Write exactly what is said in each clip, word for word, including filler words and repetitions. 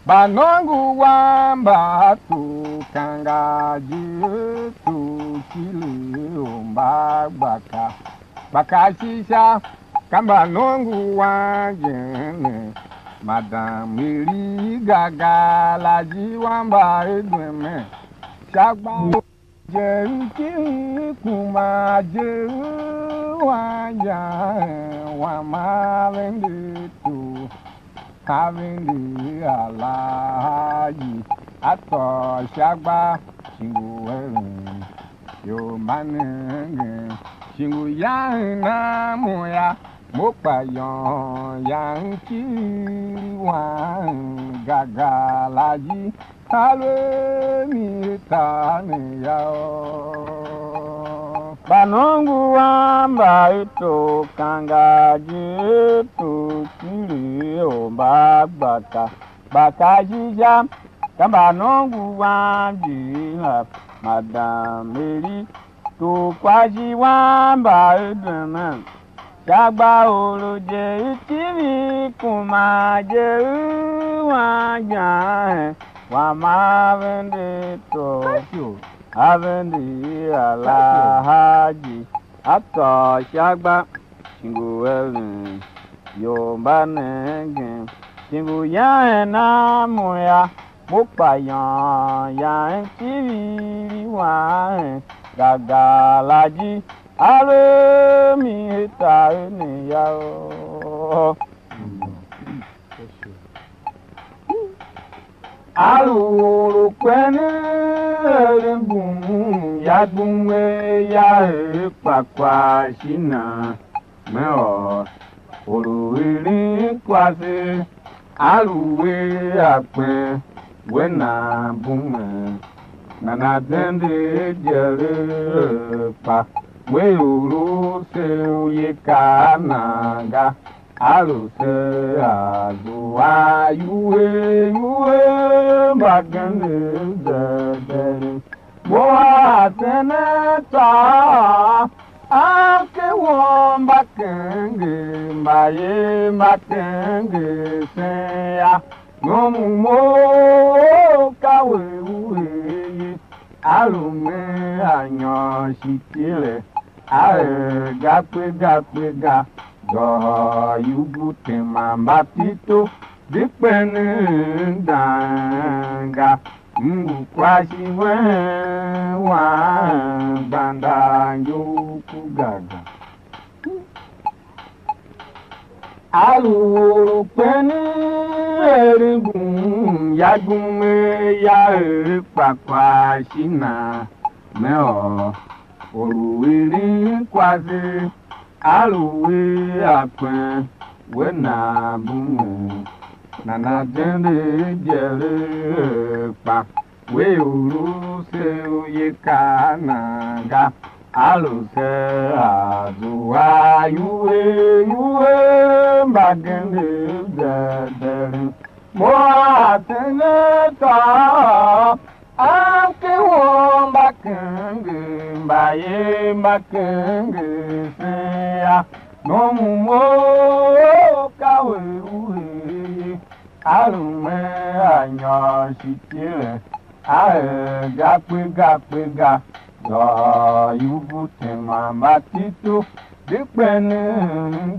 Mba nôngo wam mba a tugh kanga je, tugh kile u mba gbaka, gbaka shisha, ka mba nôngo wam je ne, madam eri gaga la ji wam mba Edweme, sha gba je u tindi kuma je u anyan wam a vende tugh. Ka vende alahaji, a tôô sha gba, shi ngu eren ior mba nengen, shi ngu yangen a mo yô, mo kpa yôôn yangen kiriri wang gagalaji, ka lu a mi tar ne yô. Mba nôngo wam mba i tugh kanga je, tugh kile u mba gbaka, gbaka shisha, ka mba nôngo wam je la, madam eri, tugh kwagh shi wam mba Edweme, sha gba u lu je i tindi kuma je u anyan wam a vende tugh, a vende alahaji, a tôô sha gba, shi ngu eren ior mba nengen, shi ngu yangen a mo yô, mo kpa yôôn yangen kiriri wang gagalaji, a lu a mi tar ne yô. A lu or u kpen eren bum ya bum er ya er kpa kwagh shi nan, me ôr or u eren kwase, a lu er a kpen we nan bumen, nana zende idyelegh kpa we u lu se u ye kaa nan ga. A lu se a zua iwuhe iwuhe mbagenev zeden, mo a senator, anke won mba kenger, mbayev mba kenger sen ya, nom u mough ka we u er ye. A lu me a nyôr shi tile, a er ga kpe ga kpe ga, zôhôr ior ngu tema mbatito, di kpen dang ga, m ngu kwagh shi wen wan gbanda ngi u ku ga ga. A lu or u kpen er ngun ya gum er ya er kpa kwagh shi nan, me ôr or u eren kwase, a lu er a kpen we nan bumen, nana zende idyelegh kpa we u lu se u ye kaa nan ga, a lu se a zua iwuhe iwuhe mbagenev zeden, mo a senator, anke won mba kenger, mbayev mba kenger sen ya, nom u mough ka we u er ye. A lu me a nyôr shi tile, a er ga kpe ga kpe ga, zôhôr ior ngu tema mbatito, di kpen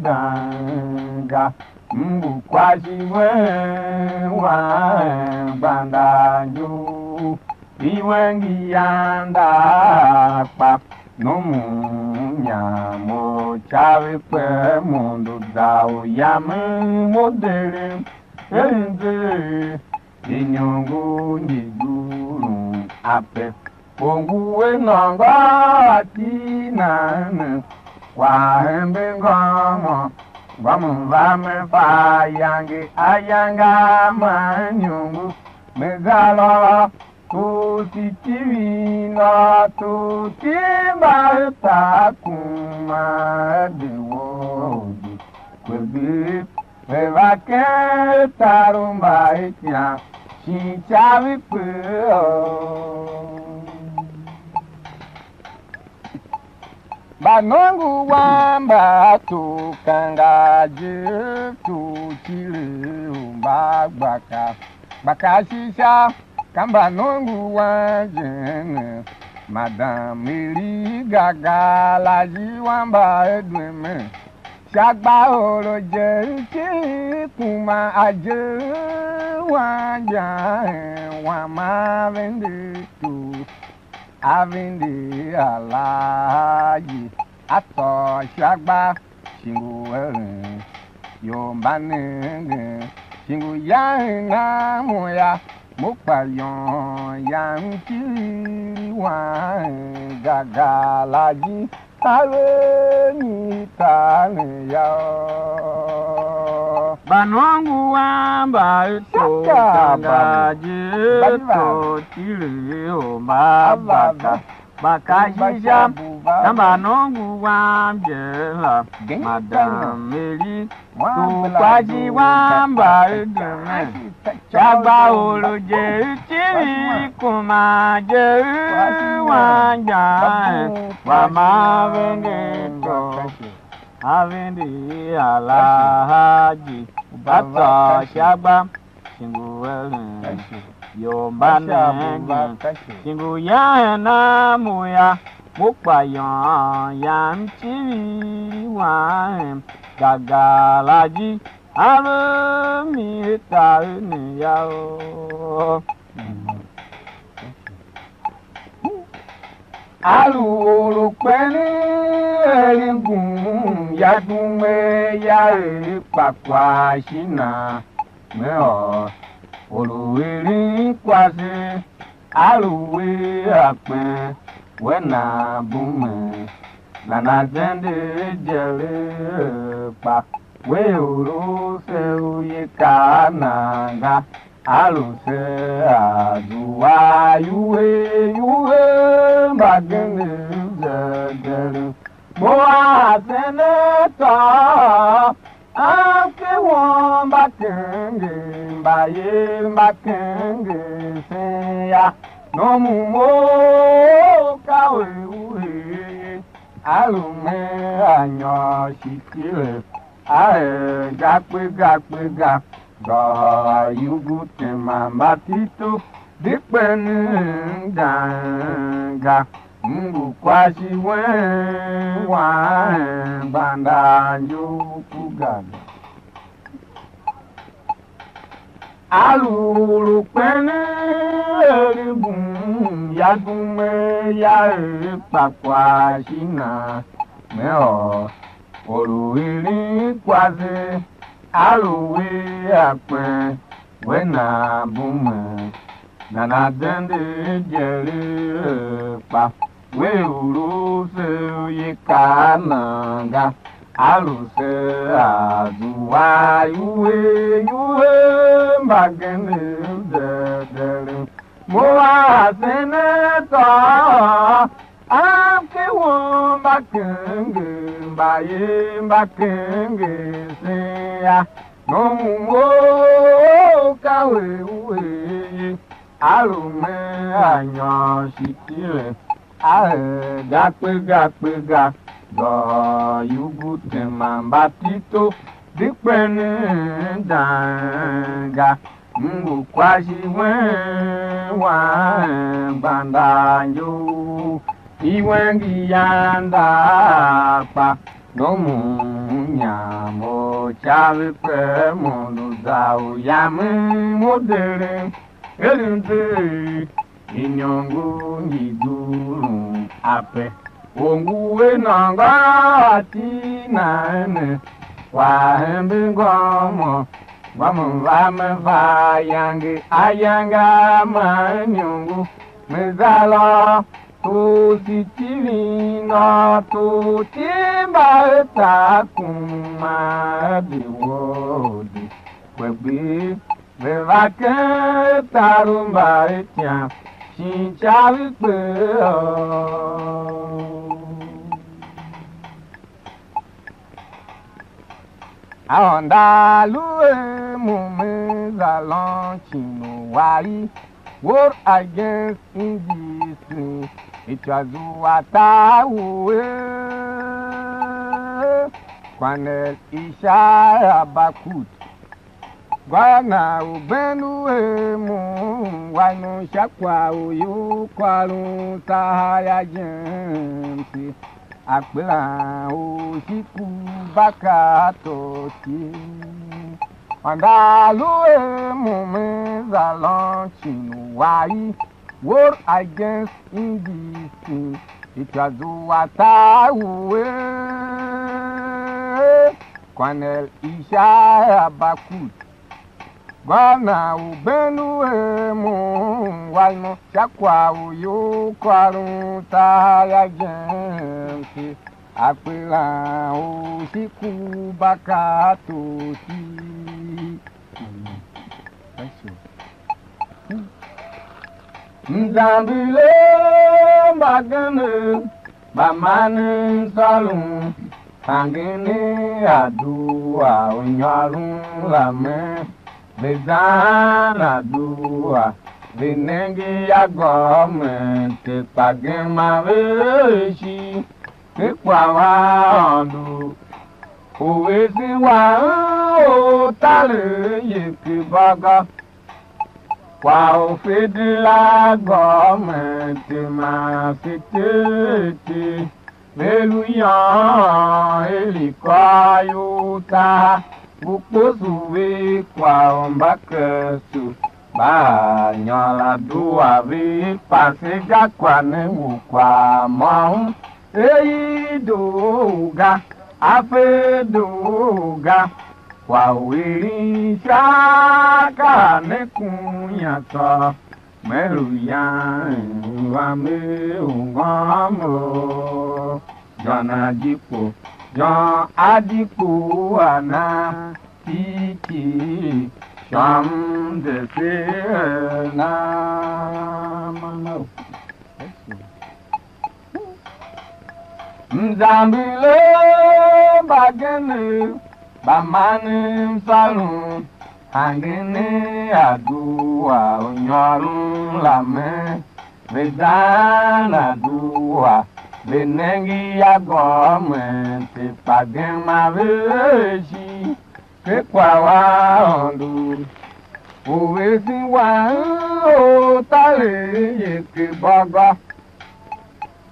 dang ga, m ngu kwagh shi wen wan gbanda ngi u iwenge yanda kpa, nom u nyam u ca ve kpe mondo za u yamen mo deren, eren ze iniongo ngi gurun ape. Kpo ngu a nôngo a iti nan, kwagh hembe ngômô, ngômô va me fa ayange, ayange a ma iniongo, me za lôô, tugh titivi nô, tugh ti mba tar kuma de wou di, kpe bee, ve va ken tar u mba ican, shin ca vi kpe. Mba nôngo wam mba a tugh kanga je, tugh tile u mba gbaka, Kpa ka shisha, ka mba nongo wan je ne, Madam Eri Gagala ji wan mba Edweme. Sha gba oro je, ti kuma a je wan ja hen, wan ma vende tu. A vindi alaghii, a tôô sha gba, shi ngu eren ior mba nengen, shi ngu yangen a mo yô, mo kpa yôn yam civir i wan Gagala ji, a ve mi tar ne yô. Mba nôngo wam mba i too kanga je, too tile u mba bata. Kpa ka shisha, ka mba nôngo wam je la, Madam Eri, tukwaji wam mba i gemen. Sha gba oro je, i civir i kuma je, i wan injaen, wa ma venge to. A vindi alaghii, a tôô sha gba, shi ngu eren ior mba nengen, shi ngu yangen a mo yô, mo kpa yôn yam civir i wan Gagala ji, a ve mi tar ne yô. A lu or u kpen eren ngun ya dum er ya er kpa kwagh shin a, me ôr or u eren kwase, a lu we a kpen, we nan bume, nana zende je le, kpa we or u se u ye kaa nan ga. A lu se a zua iwuhe iwuhe mbagenev zegere, mo a asenator a ke won mba kenger, mbayev mba kenger sen ya, nom u mough ka we u hee ye, a lu me a nyôr shi tile. A er ga kpe ga kpe ga, dôghôô ior ngu tema mbatito, di kpen mgbian ga, m ngu kwagh shi wen wan gbandan iyol ku ga ga. A lu or u kpen eren ngun ya dum er ya er kpa kwagh shin a, me ôr or u eren kwase, a lu we a kpen, we nan bume, nana zende je le, kpa we u lu se u ye kaa nan ga, a lu se a zua iwuhe iwuhe mbagenev dedere. Mo a asenator a ke won mba kenger, mbayev mba kenger sen ya, nom u mough ka we u hee ye, a lu me a nyôr shi tile. A er ga kpe ga kpe ga, dôghôô ior ngu tema mbatito, di kpen mgbian ga, m ngu kwagh shi wen wan gbandan iyol, iwen ngi yan da kpa, nom u nyam u ca ve kpe mo lu za u yamen mo deren, eren dee. Iniongo ngi dughun ape, u ngu a nôngo a iti na ene, kwagh hembe ngômô, mba me va me va ayange, ayange a ma iniongo, me za lôô, tor Sitivin ôr tor Timba a ta kuma a de woo de, kpe gbii. Ve va ken tar u mbarityan shin icivir kpee. Aôndo a lu er mo me za lôôn cin u wari, war against injustice, ityô zua tar u er Colonel Ishaya Bakut. Gôna u ben u er mo, wanyô sha kwagh u ior kôron Sahaya James, a kpelan u shi ku baka tôti. Wanda lu er mo me za lôôn cin u wai, War Against Indiscipline, ityô zua tar u er Colonel Ishaya Bakut. Gôna u ben u er mo, wanyô sha kwagh u ior kôron Sahaya James, a kpelan u shi ku baka tôti. Mzambelegh mbagenev mba manen sôron, hangen a dua u nyôron la me, ve zan a dua, ve nenge a gômenti, kpa gema ve er shi, ve kwagh a Aôndo. U esen wang u taren ye ke bôgô, kwagh u federal government man state, ve lu yôôn er ikôr you tar, ngu kposo ve kwagh u Mbakristu mba a nyôr a dua ve pase ga, kwagh ne ngu kwagh môm. Ei, doo ga, a fe doo ga, kwagh u eren sha ka ne kunya tsô, me lu yan wam u ngôm o. Jôna di kpo, Jôna a di kpo a na, tiki, shôm de se na, mama. Mzambelegh mbagenev mba manen sôron, hangen a dua u nyôron la me, ve zan a dua, ve nenge a gômenti, kpa gema ve er shi, ve kwagh a Aôndo. U esen wang u taren ye ke bôgô,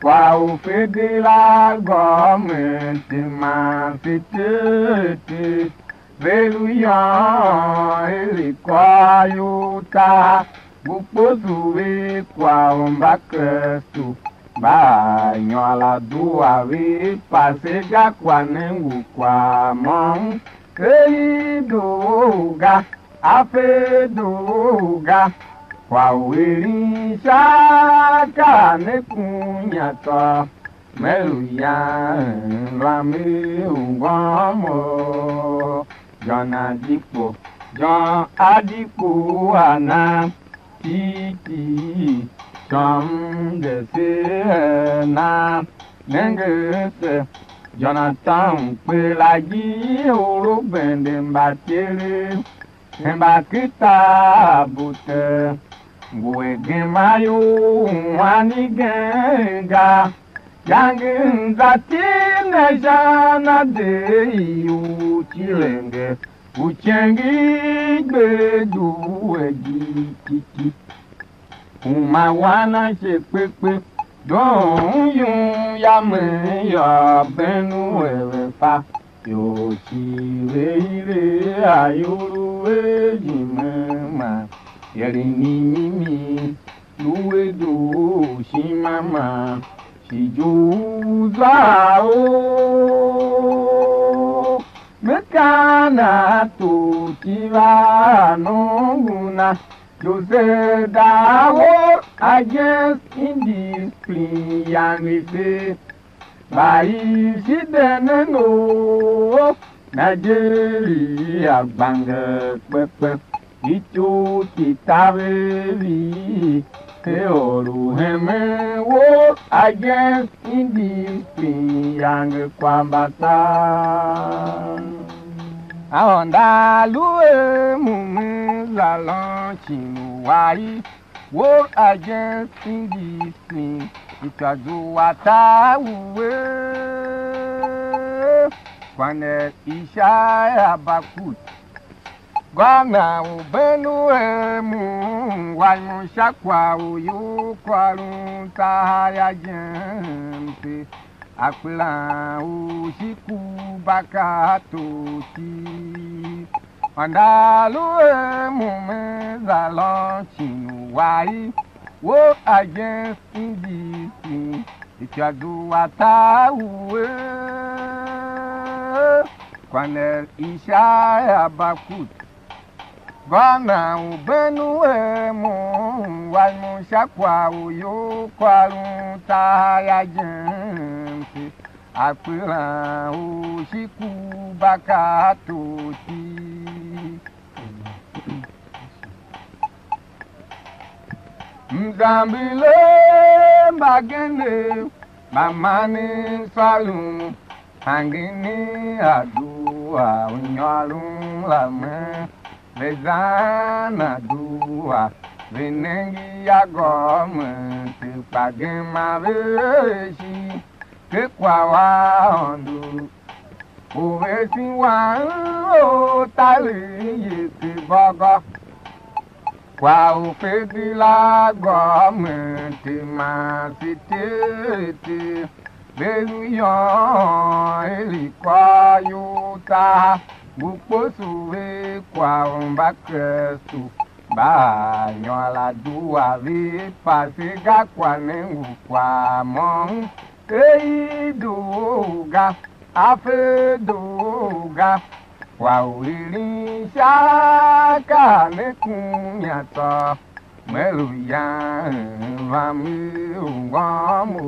kwagh u federal government man state, ve lu yôôn er ikôr you tar, ngu kposo ve kwagh u Mbakristu mba a nyôr a dua ve pase ga, kwagh ne ngu kwagh môm. Ei, doo ga, a fe doo ga, kwagh u eren sha ka ne kunya tsô, me lu yan ram u ngôm o. Jôna di kpo, Jôna a di kpo a na, tiki, shôm de se na, nenge se, Jonathan kper la yi u lu bende mbatyerev, hemba ken tabu te, ngu a gema ior u an igen ga. Iyange za tim ne sha na de i u cilenge, u icenge i gbe due di titi. Uma wan ashe kpekpe, doon yum ya me yô, ben u ere fa. Ior cii ve ire ayol u ejime ma, eren i mimi, lu a doo u ishima ma, shi ijo u zwa o. Me kaan a tor ki va nongo na, Joseph Dawor against indiscipline, iyange se, mba i shi denen u Nigeria gbanger kpekpe, ityough ki taver vi, se or u hemen wou against indiscipline, iyange kwa mbatar. Aôndo a lu a mo, me za lôôn cin u wai, War Against Indiscipline, ityô zua tar u er Colonel Ishaya Bakut. Gômna u ben u er mum, wa yum sha kwagh u ior kôron tahav ya jembe, a kpelan u shi ku bakator cii. Wanda lu er mum, za lôôn cin u wai, wo agen i di tsin, ityô zua tar u er, kwaner i sha Habakuk. Gômna u ben u er mum, wa yum sha kwagh u ior kôron tahav ya jembe, a kpelan u shi ku bakator cii. Mzambelegh mbagenev mba manen sôron, hangen a due u nyôron la mer, ve zan a due, ve nenge a gômenti, kpa gema ve shi ken kwagh u Aôndo. U vesen wan u taver iyetegh bôgô, kwagh u fede la gômenti man siteti, ve lu yôôn er ikôryou tahav, ngu kposo ve kwagh u Mbakristu mba a nyôr a due ve pase ga, kwagh ne ngu kwagh môm. Ei, doo ga, a fe doo ga, kwagh u eren sha ka ne kun ya tsô, me lu yan vam u ngôm u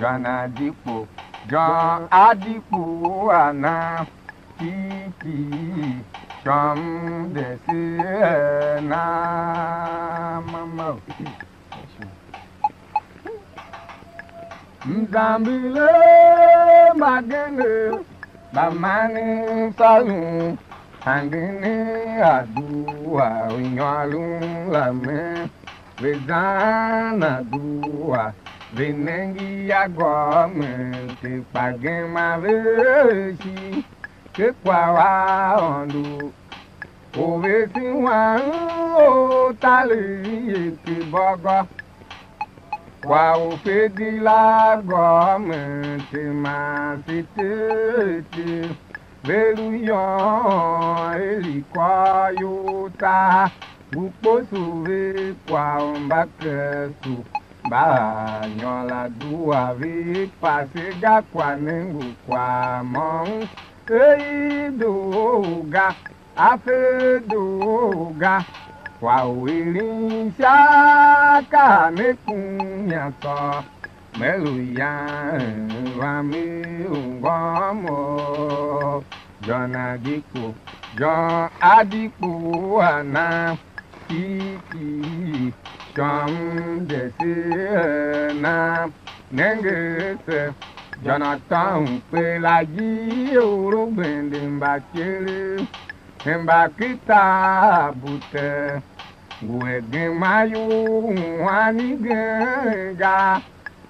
John a di kpo, John a di kpo a na, kiki shôm de se na mama. Mzambelegh mbagenev mba manen sôron, hangen a due u nyôron la mer, ve zan a due, ve nenge a gômenti, kpa gema ve shi ken kwagh u Aôndo. U vesen wan u taver iyetegh bôgô, kwagh u fede la gômenti man siteti, ve lu yôôn er ikôryou tahav, ngu kposo ve kwagh u Mbakristu mba a nyôr a due ve pase ga, kwagh ne ngu kwagh môm. Ei, doo ga, a fe doo ga, kwagh u eren sha ka ne kun ya tsô, me lu yan vam u ngôôr. John a di kpo, John a di kpo a na, kiki shôm de se na, nenge se, John a tôôn kper la, ijir or u bende mbakerev, hemba ken tabu ter, ngu a gema ior u wuhan igen ga.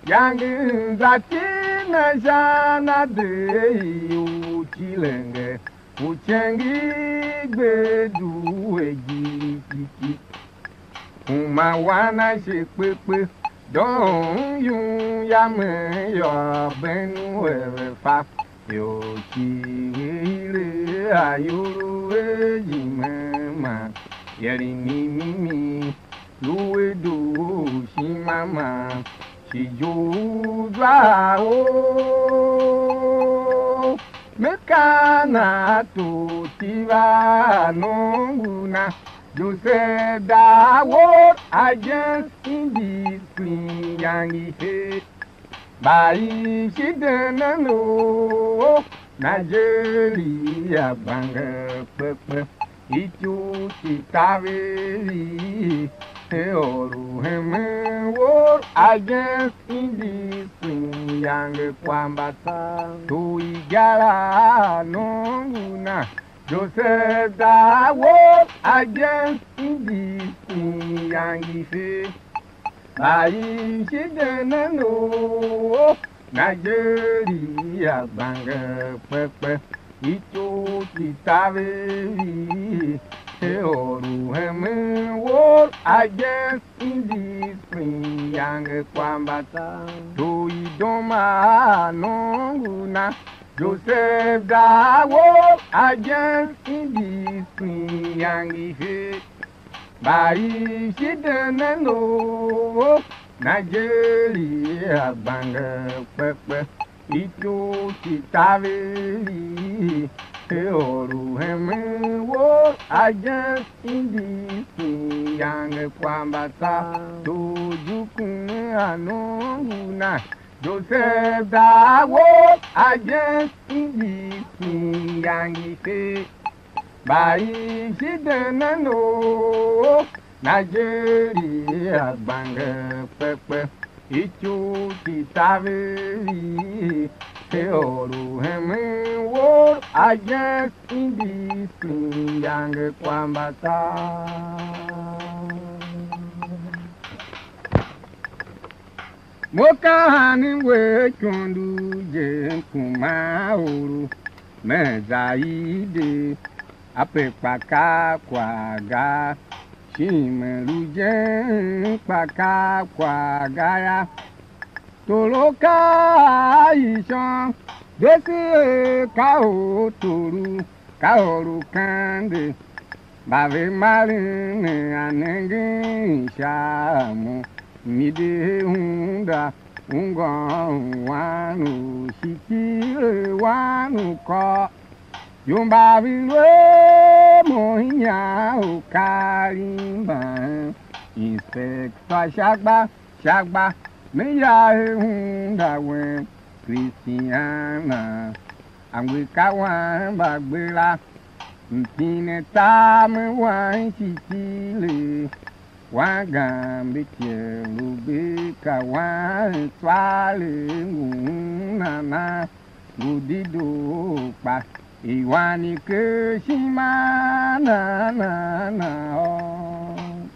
Yange za cin a sha na de u cilenge, u cengi gbe due jiki. Kuma wan ashe kpekpe, doo yum ya me yô, ben u ere fa. Ior ki ve hire ayol ve jime man, yeri mimi mi lu a doo u ishima man shi ijor u zwa or. Me kaa na a tortiv a nongo na, Josef da a wor agens i ndi kwin iyange i he. Mba i shi denen u Nigeria gbanger kpekpe, ityough ki taver i he or u hemen wor agens i ndi kwin iyange kwa mbatsam. Tor igara a nongo na, Josef da a wor agens i ndi kwin iyange i fe. Mba i shi denen u Nigeria gbanger kpekpe, Ityough ki taver i, se ôr u hemen wou agen, i di spring iyange kwa mbasa. Tor i doo a nongo na, Joseph da wou agen, i di spring iyange i fe. Mba i shiden a nongo, Nigeria gbange kpekpe. Ityough ki taver i, se ôr u hemen wou agen, i di spring iyange kwa mbasa. Tor jukun a nongo na, Joseph da wou agen, i di spring iyange i fe. Mba i shiden a nongo, Nigeria gbange kpekpe. Ityough ki taver i, se ôr u hemen wou agen, i di spring iyange kwa mbasa. Mo ka hane ngu a ikondo je, m kuma or u me za ide, ape kpa ka kwagh ga, shin me lu jen kpa ka kwagh ga yô. Toro ka a ishon, vese er ka ortoru, ka or u kende, mba ve maren ne a nengen sha a mo, mi de hunda ungôn wan u shi tile wan u kôr. Ior mba ve lu a mo inya u kar i mban, Inspector Shagba, Shagba, me ya er hunda wen, Christiana, a ngu ka wan mba gbera, m pine tar me wan shi tile, wan gambe tye lu be ka wan tswale ngu nana, ngu dedoo kpa i wan i ker ishima na na na ôô.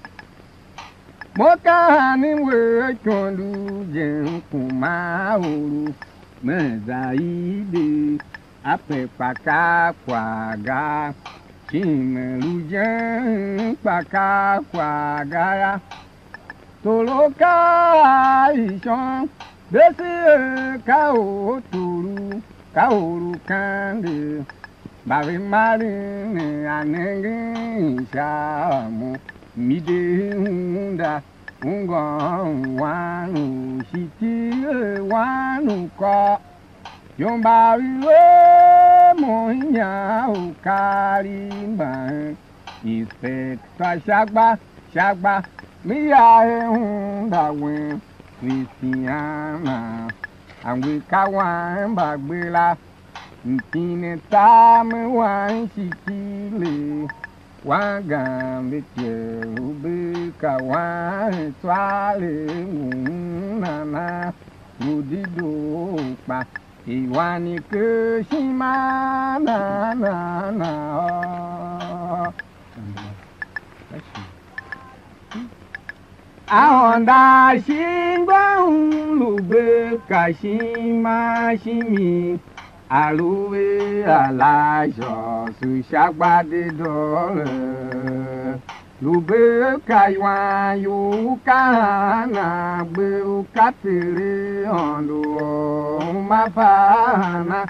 Mo ka hane ngu a ikondo je, m kuma or u me za ide, ape kpa ka kwagh ga, shin me lu jen kpa ka kwagh ga yô. Toro ka a ishon, vese er ka ortoru, ka or u kende, mba ve maren ne a nengen sha a mo, mi de hunda ungôn wan u shi tile wan u kôr. Ior mba ve lu a mo inya u kar i mban, Inspector Shagba, Shagba, me ya er hunda wen, Christiana, a ngu ka wan mba gbera, m pine tar me wan shi tile, wan gambe tye lu be ka wan tswale ngu nana, ngu dedoo kpa i wan i ker ishima na na na ôô. Aôndo a shi ngwa un lu be ka ishima shimi, a lu ve a la shôso sha gba dedoo. Lu be ka iwan you u ka hana gbe u ka Ter Aôndo u ma fa hana?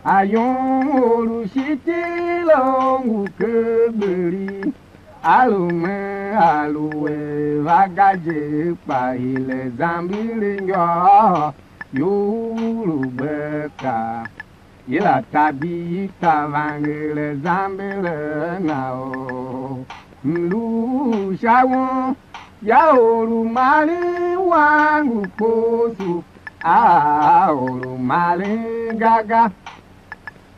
A yum u lu shi tile u ngu kegberi. A lu me a lu er va ga je, kpa hire zamber ngôô, you u lu gbe ka. Yila Tabita vangel a zamber a na o. M lu sha won, ya or u maren wan ngu kposo, a or u maren gaga.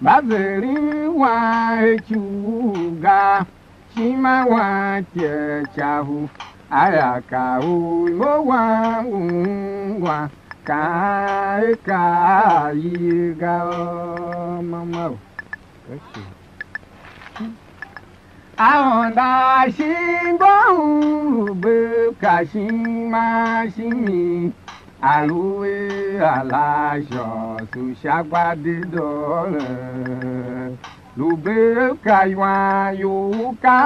Mba zeren wan a icugh ga, ishima wan tyeecahu, a ya ka u imo wan ngu ungwan, ka er ka a ye ga. Mama o. Aôndo a shi ngô un lu be ka ishima shimi, A lu er a la shôso sha gba dedoo le, lu bee ka iwan you u ka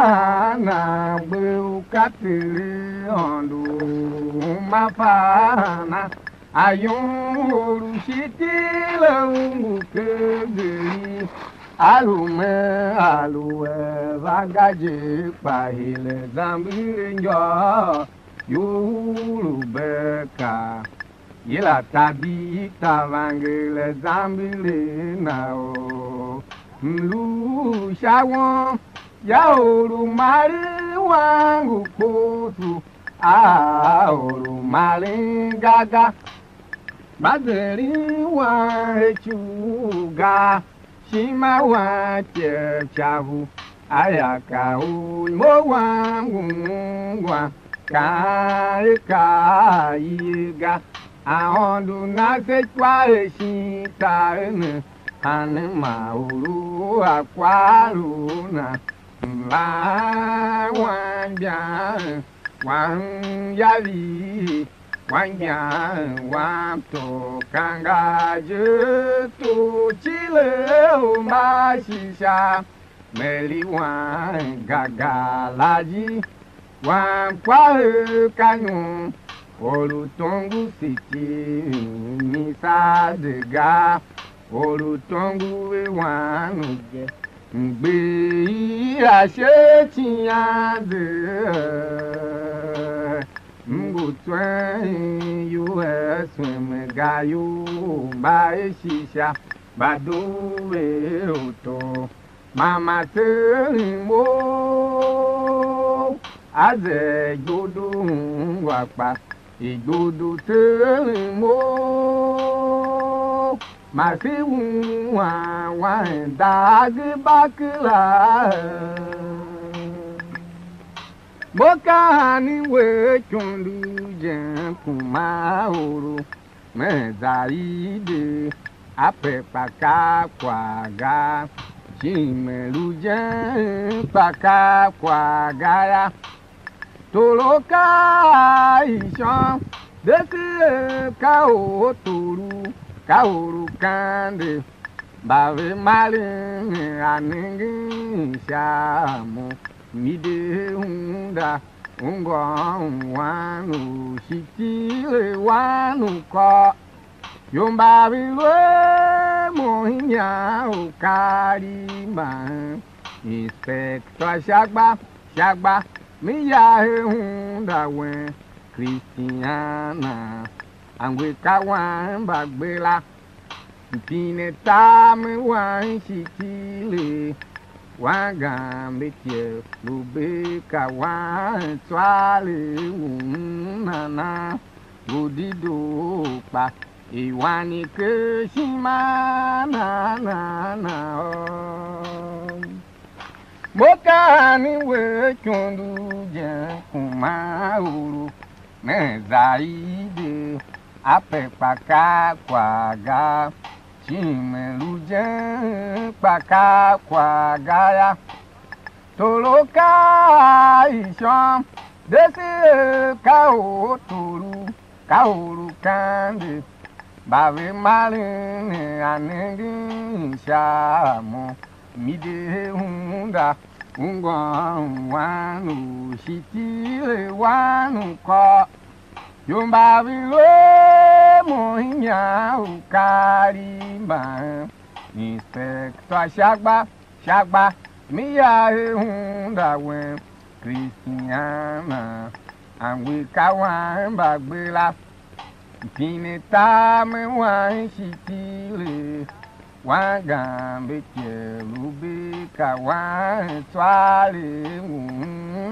nan gbe u ka Ter Aôndo u ma fa na. A yum u lu shi Ter u ngu ken geri, a lu me a lu er va ga je, kpa hire zamber injô you u lu bee ka. Yila Tabita vangel a zamber na o, m lu sha won ya or u maren wan ngu kposo, a or u maren gaga, mba zeren wan he cuu ga. Ishima wan tyev ca vu, a ya ka u mo wan ngu ungwan, kaan er ka a ye ga. Aôndo na se ikwa er shin taver ne, hanma u lu a kwagh a lu na, mban wan mban wan yavi. Wanmgbian wam tor kanga je, tor cile u mbashisha, Meri wan gaga la ji, wan kwagh ka nyom, or u tongo siti mi sa de ga, or u tongo ve wan u je. Mgbihi ashe cian ze, m ngu tswen iwuhe swem ga, ior mba a shisha mba due ato, man ma tseren mo, a ze igbodo ungwa kpa igbodo tseren mo, ma se wuan wan dagh ba kera. Mo ka ani we ikundu je kuma oro, me za ide ape kpa ka kwagh ga, shin me lu je kpa ka kwagh ga yô. Toro ka ishôm, de se er ka or u toro, ka or u kende, mba ve maren a nengen sha a mo, mi de hunda u ngôôn wan u shi tile wan u kôr. Ior mba ve lu a mo hingyan u kari mban, inspector sha gba, sha gba, me ya he hunda wen, Christiana, angwe ka wan mba gbe la, mpine tam wan shi tile, wan gambe tyev lu be ka wan tswale u nana. Ngu dedoo kpa i wan i ker ishima na, na, na, ô. Mo ka ani we ikundu je kuma oro, me za ide ape kpa ka kwagh ga, shin me lu je kpa ka kwagh ga yô. Toro ka ishôm, de se er ka or u toro, ka or u kende, mba ve maren ne a nengen sha a mo, mi de hunda u ngôôn wan u shi tile wan u kôr. Ior mba ve lu a mo hingyan u kari mban, inspector sha gba, sha gba, me ya he hunda wen, Christiana, angwe ka wan mba gbe la, mpine tam wan shi tile, wan gambe tyev lu be ka wan tswale u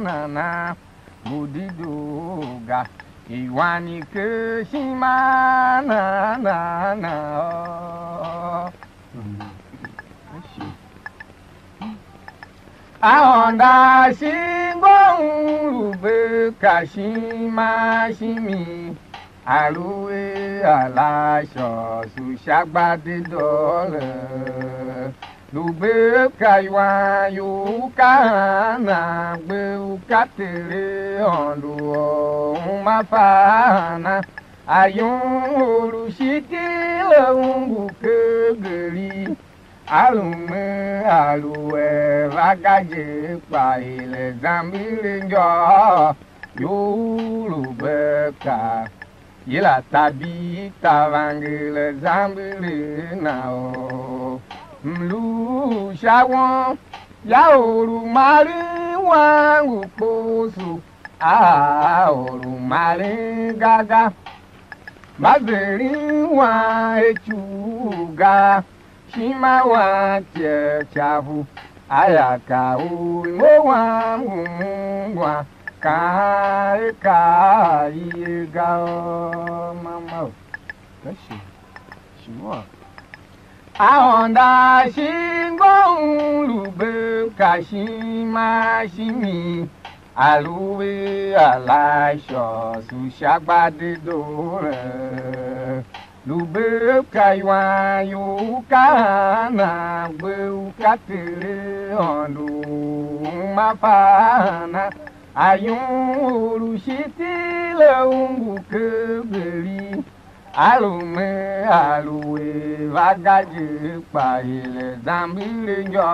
nana. Ngu dedoo ga, i wan i ker ishima na, na, na, ô. Aôndo a shi ngôu lu ve ka ishima shimi, a lu er a la shôso sha gba dedoo le. Lu bee ka iwan you u ka hana gbe u ka Ter Aôndo u uma fa hana? Ayum u lu shi iti la u ngu keregeri, a lu me a lu er va ga je, kpa er a zamber injô, ior u lu be ka. Yila Tabita vanger a zamber a na o. M lu sha won, ya or u maren wan ngu kposo, a or u maren gaga. Mba zeren wan a icugh ga, ishima wan tiacahu, a ya ka u imo wam ngu ungwan, kaan er ka ye ga o, mama o. Ka shi, shi wa. Aôndo a shi ngô un lu bem ka ishima shimi, a lu ve a la shôso sha gba dedoo. Lu bee ka iwan you u ka ana gbe u ka Ter Aôndo u uma fa ana, ayum u lu shi iti la u ngu keregeri, a lu me a lu er va ga je, kpa er a zamber injô,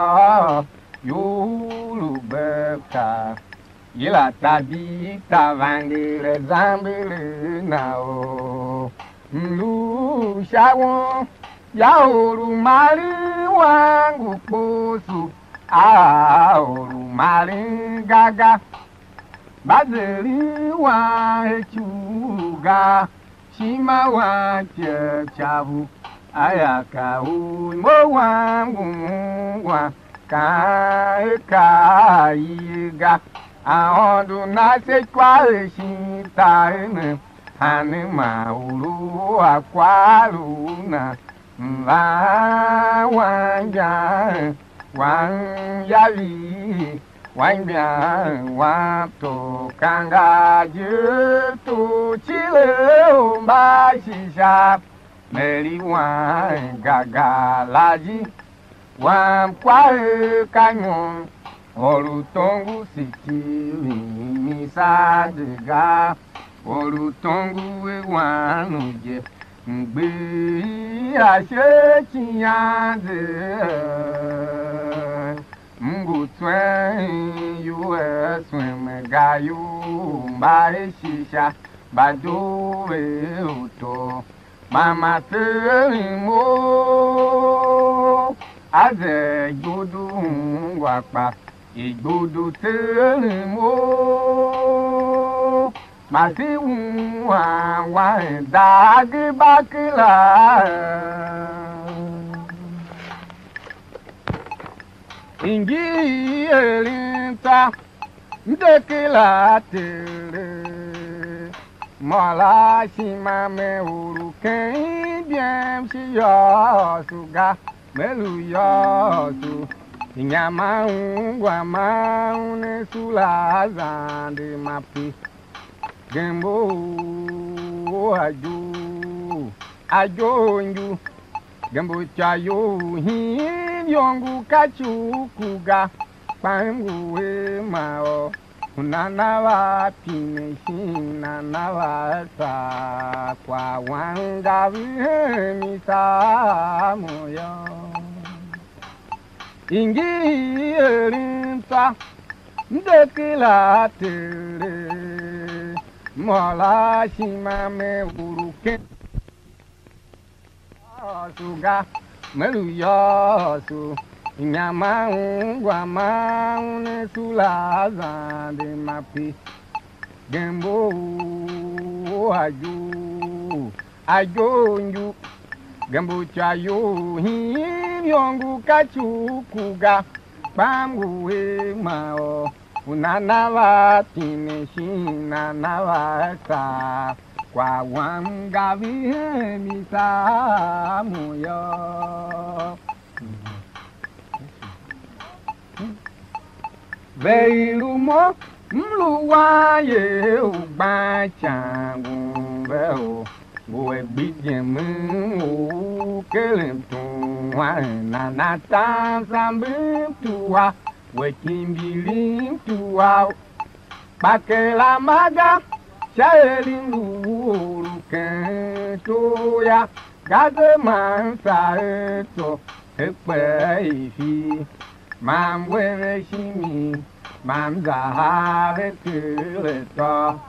ior u lu be ka. Yila Tabita vanger a zamber a na o. M lu sha won, ya or u maren wan ngu kposo, a or u maren gaga. Mba zeren wan a icugh ga, ishima wan tiacahu, a ya ka u imo wam ngu ungwan, kaan er ka ye ga. Aôndo na se ikwav shin taver ne, hanma u lu a kwagh lu na. Mban wan injan, wan yavir, wan injan, wan to kanga je, to cile u mba shisha, meri wan gaga la ji. Wan kwagh er ka nyom, or u tongo siki ving mi saa de ga, or u tongo ve wan u je, mgbihi ashe cian ze, m ngu tswen iwer swem ga, ior mba i shisha, mba doo ve u to. Mama tseeghem u a ze igbudu ungwa kpa igbudu tseeghem u ma se ungwa wa en dagh ba kera. Ingi i eren tsô, m de kera Tere, mô la ishima me uru ken ibyem shi yôôso ga, me lu yôôso, inyam a ungwa ma un a sula a zande ma pe. Gembo u a juu, a juu ngu. Gembo ityô you u hiin iyongo ka ci u ku ga, kpa m ngu er ma ôr, u nana va pine shin nana va saa kwagh wam ga, ve hen mi saa mo yô. Ingi i eren tsô, m de kera Tere, m ôr a ishima me uru ken yôôso ga, me lu yôôso, inyam a ungwa ma un a sula a zande ma pe. Gembo u a juu, a juu ngu. Gembo ityô you u hiin iyongo ka ci u ku ga, kpa m ngu er ma ôr, u nana va pine shin nana va saa kwagh wam ga, ve hen mi saa mo yô. Ve i lu mo, m lu wanye u gban ican ngun ve u, ngu a gbidyemen u keren tum a nana tan sambem tua, we kimbilim tua, kpa kera ma ga, sha er i ngu u lu ken Tor ya, gaze man sa er tso, e kpe ifi, man we ve shimi, man za ha ve ker atô,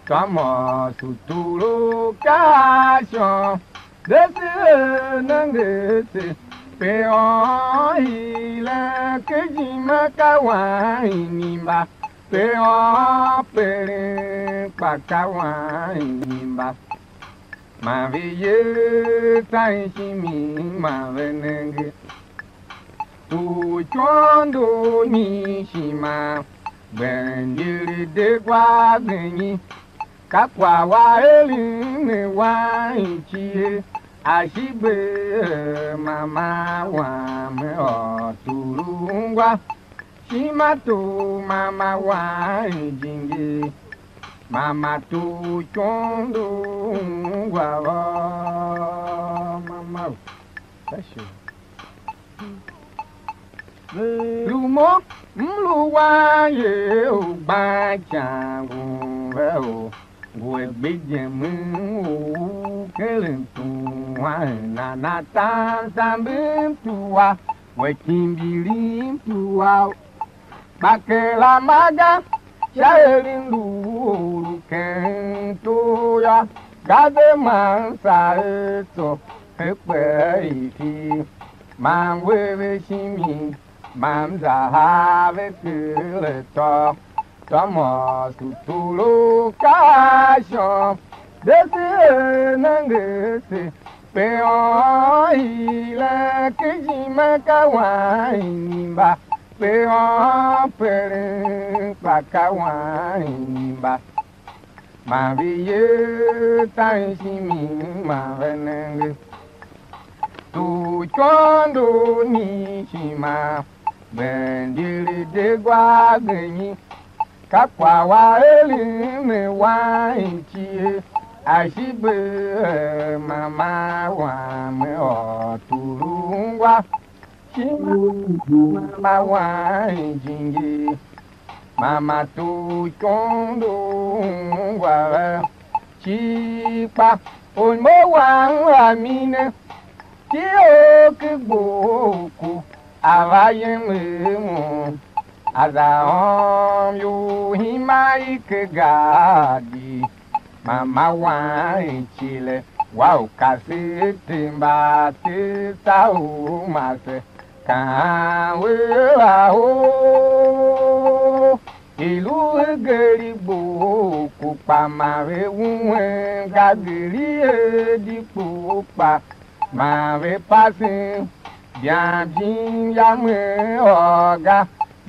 tômôs u tulu ka shon, de se er nenge se, pe ôôn hilen ken ijime ka wan inimba, pe ôôn peren kpa ka wan inimba. Man ve yer tsan shimi, man ve nenge. Torikondo nyi ishima, gbendyere de gwa zenyi, ka kwagh wa eren ne wan icie, a shi gbe er mama wam ôr turu ungwa. Shima tor mama wan jijingi, mama tor ikondo ungwa vô, mama o. Lu mo, m lu wan ye u gban ican ngun ve o, ngu a gbidyemen u keren tuan, nana tam sambem tua, we kimbilim tua, kpa kera ma ga, sha er m lu or u ken tor yô, ga ze man sa er tso, pe kpe ifi, man we ve shimi, man za ha ve ker atô, tômôs u tulu ka shon, de se er nenge se, pe ôôn hilen ken ijime ka wan inimba, pe ôôn peren kpa ka wan inimba. Man ve yer tsan shimi, man ve nenge. Torikondo nyi ishima, gbendyere de gwa zenyi, ka kwagh wa eren ne wan icie, a shi gbe er mama wam ôr turu ungwa. Shima mama wan jijingi, mama torikondo ungwa ve. Cii kpa orimo wam a mi ne, tii or ke gbo ku, a va yem er mo, a za ôm ior hima i ke gaadi. Mama wan icile, wa u kasev te mba te tsa u mase, kaan we la oo, i lu hegeri gbo ku kpa ma ve uen ga geri er di kpo kpa, ma ve pasen bian jim yam er ôr ga,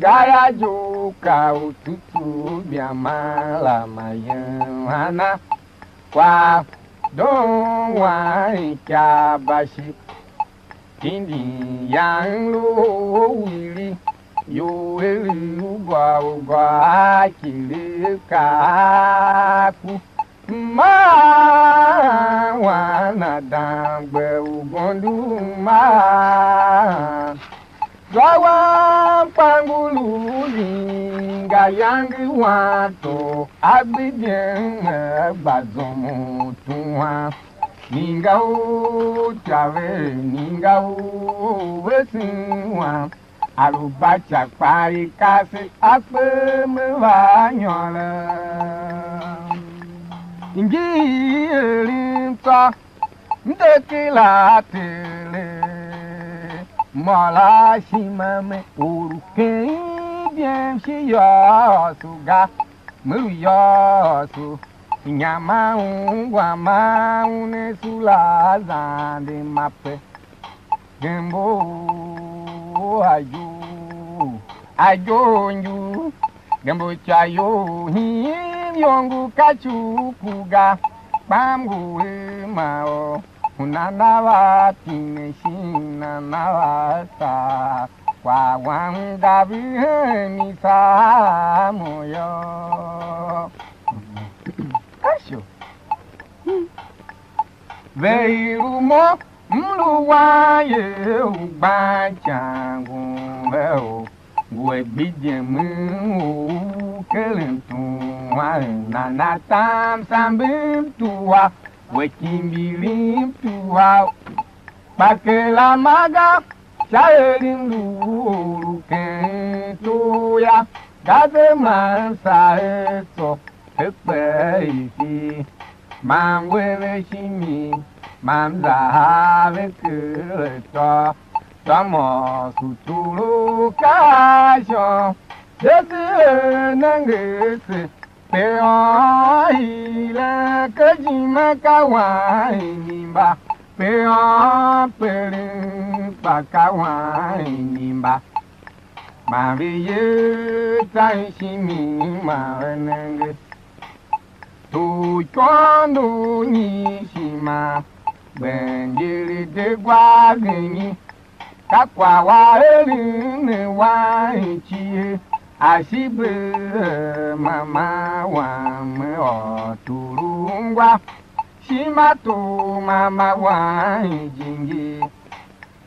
ga ya je u ka u tutu biaman la mayen ana. Kwa don wan ikyabashi, tindi yang lu wili, ior eri ugôr ugôr a kile ka ku. Ma wan a dangbe u gondu ma. Zwa wam kpa ngu lu zinga yange wan to, a gbidyen a gba zom u tuhwan. Ninga u ityô ve, ninga u vesen wan, a lu baca kpa i kase a kpe me va nyôr. Ngi eren tsô, m de kila Tere, m ôr a ishima me or u ken ibem shi yôôso ga, me lu yôôso, inya ma ungwa ma une sula a zande mape. Gembo ajo, ajo nju, gembo cha yo, him yongo ka chuku ga, kpam ngu ma o, u nana va pine shin nana va ta, kwa wam ga vi hen mi sa mo yô. Asho. Ve i lu mo, m lu wan ye u gban ican ngun ve o, ngu a gbidyemen u keren tuan, nana tam sambem tua, We kimbilim tuwau, kpa kera ma ga, sha er m lu or u ken tor yô, ga ze man sa er tsô, e kpe ifi, man we ve shimi, man za a ve ker atô, tsô mô suturu ka a shon, se se er nenge se. Pe ôôn hile ken ijime ka wan inimba, pe ôôn peren kpa ka wan inimba. Man ve yer tsa ishimi man ve nenge. Torikôndo nyi ishima, gben je de gwa zenyi. Ka kwagh wa eren ne wan icie, a shi bee mama wam me ôr turu ungwa, shima tor mama wan ijingi,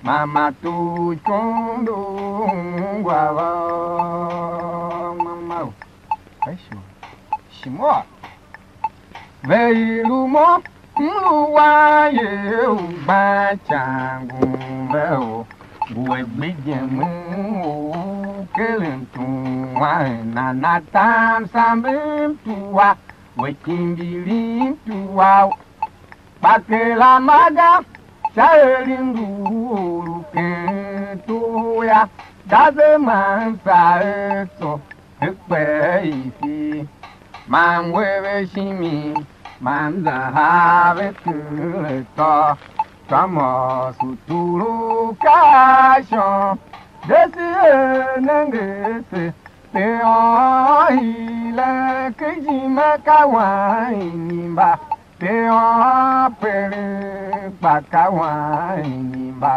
mama tor ikondo ungwa va mama o. Shimo. Ve i lu mo, m lu wanye u gban ican ngun ve o, ngu a gbidyen u keren tun wanye, nana tam sambe m tua, we kimbilim tua u, kpa kera ma ga, sha er m ngu or u ken tor yô, da ze man sa er tsô. E kpe ifi, man we ve shimi, man za ha ve ker atô, tsô mô suturu ka a shon, de se er nenge se, pe ôôn hile ken ijime ka wan inimba, pe ôôn peren kpa ka wan inimba.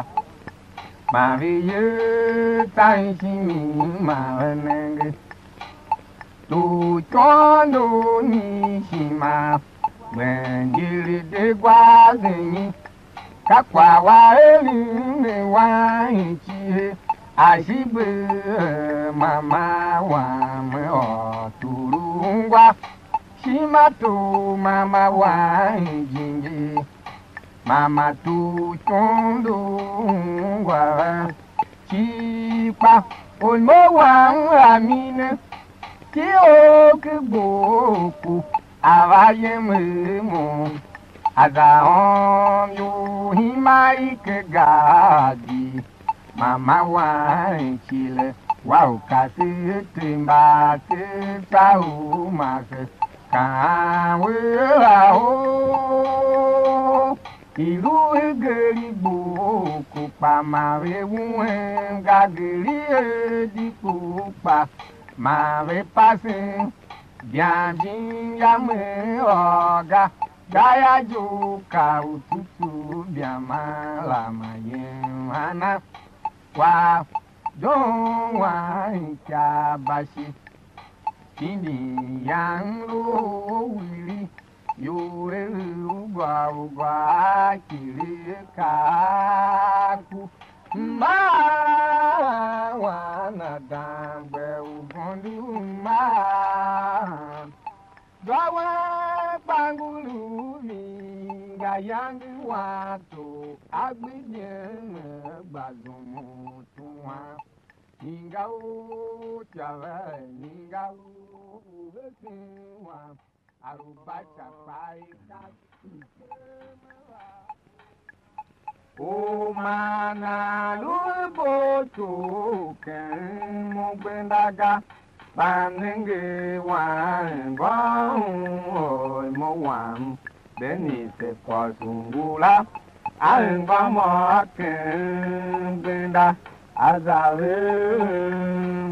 Man ve yer tsa ishimi man ve nenge. Torikôndo nyi ishima, gben je de gwa zenyi. Ka kwagh wa eren ne wan icie, a shi bee mama wam me ôr turu ungwa, shima tor mama wan ijingi. Mama tu icondo ungwa cii kpa, orimo wam a mi ne, ki or ki gbo ku, a va yem er mo, a za ôôm ior hima i ke gaadi. Mama wan chile, wa u kasev te mba te tsa u mase, kaan we la o. I lu hegen i gbo ku kpa ma ve wuen ga, geri er di kpo kpa ma ve pasen. Bian jim yam er ôr ga, ga ya je u ka u tsutsu bian man la ma yem ana. Kwa don wan ikyabashi, tindi yang lu u wiri, ior er u gwa u gwa a kile ka ku. Mma wan a dangbe u gondo mma. Zwa wan kpa ngu lu mi, nga yange wan to a gbidyen gba zum u tuan. Inga u ityô ve, inga u vesen wam, a lu baca kpa i ka. U ma nan lu a bo tso ken mo gbenda ga, kpa nenge wan ngôôr u orimo wam, Bernice Kwagh u ngula, a anmgbian mô ken gbenda, a za ve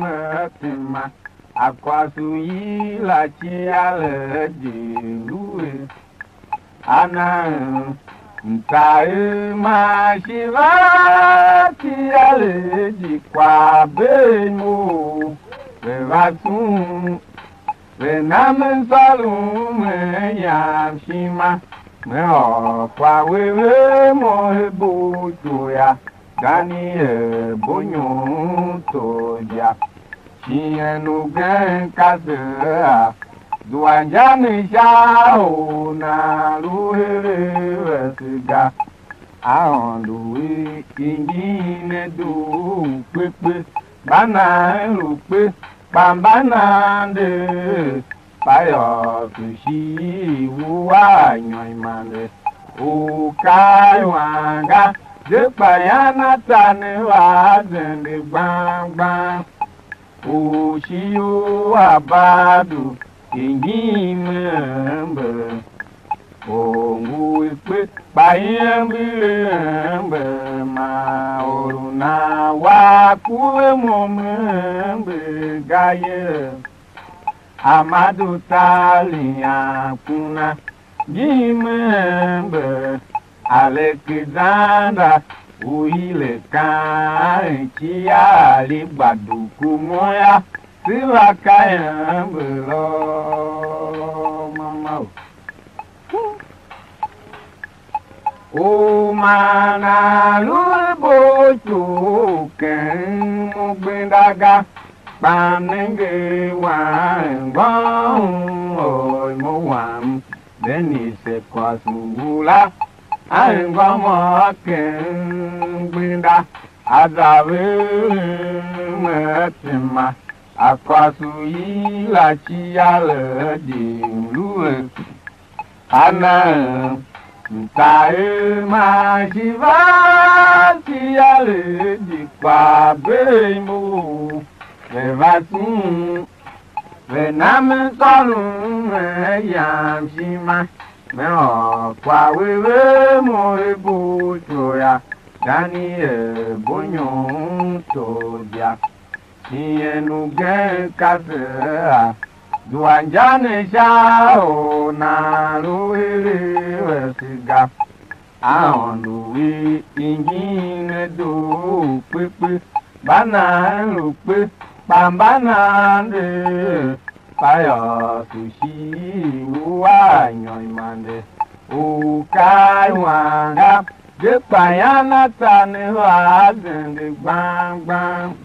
a tema, a kwase u yila cia le di lu er. A na mtaal man shi va tia le di kwa bee mo, ve va sum, ve na me nsôron me yam ishima, me ôr kwagh we ve mo he bo ijo ya, gani er bo nyom tso ya. Shighe ugen ka se a Zua inja ne sha u nan lu heregh vese ga. Aôndo er, hingir ne doo kpe kpe, mba nan lu kpe, kpa mba nan de, kpa yôôso shighe u a nyôr i mande, u ka iwan ga, je kpa yan a ta ne va zende gbang gbang. U shi u a ba du, hingir me ember. Or ngu i kpe, kpa i ember ember, man or u nan wa ku ve mo me ember ga ye. Amadu Talian kuna, ngi me ember. Alexander u hile kan cia ali gba dukumu yô, se va ka ember lôô, mama o. U man a lu a bo u ken mo gbenda ga, kpa m nenge wan ngôôr u mo wam. Denise kwase ngula, a hingômô ken gbenda, a za ve me tema, a kwase u yila cialedi lu a na, mtaer man shi va cialedi kpa ve imo, ve va sughun. Ve na me sôron me yam ishima, me ôr kwagh u ve mo a bo u ityô yô, Daniel bo nyôron tôdia. Shighe ugen ka se a zua inja ne sha u nan lu heregh vese ga. Aôndo er, hingir ne doo kpe kpe, mba nan lu kpe, kpa mba nan de, kpa yôôso shighe u a nyôr i mande, u ka iwan ga, je kpa yan a ta ne va zende gbang gbang.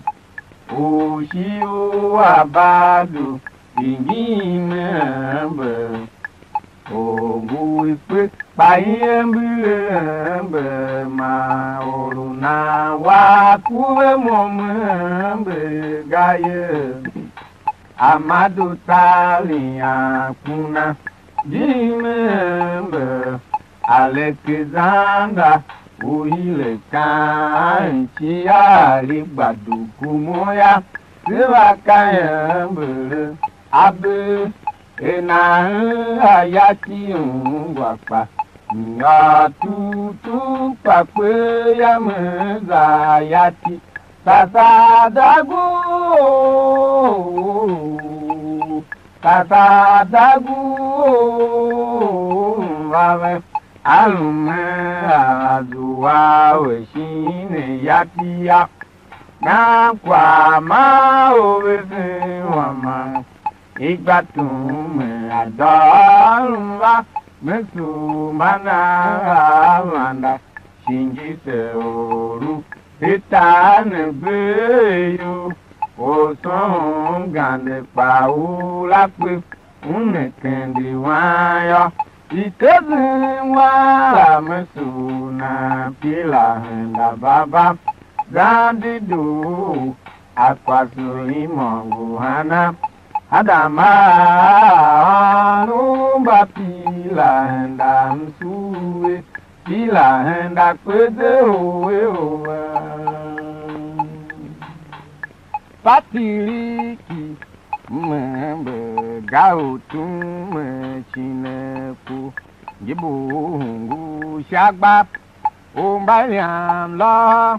U shi u a ba du, hingir me ember. Or ngu i kpe, kpa i ember ember, man or u nan wa ku ve mo me ember ga ye. Amadu Talian kuna, di me ember. Alexander u hile kan cia ali gba dukumu yô, se va ka ember. Abe er nan a ya ti ungwa kpa, nyôr tugh tugh kpa kper yam za ya ti, sasa dagu. Ka ta da gu va ve, a lu me a zua we shin ne ya ti ya. Nan kwagh ma u vesen wama, i gba tum me a dôôr mba, me sugh mba nan a vanda, shin ngi se or u i tar ne bee iyol, or u sôôn gande kpa u la kpe, una kende wan yô, i te zem wan la me sugh nan pila henda baba, zan dedoo, a kwase u imôngo hana, Adama a ônov mba pila henda msugh ve, pila henda kpe ze owe owe. Patiriki, m ember ga u tum me cine ku, ngi bu u hungul sha gba, u mba liam lôhô,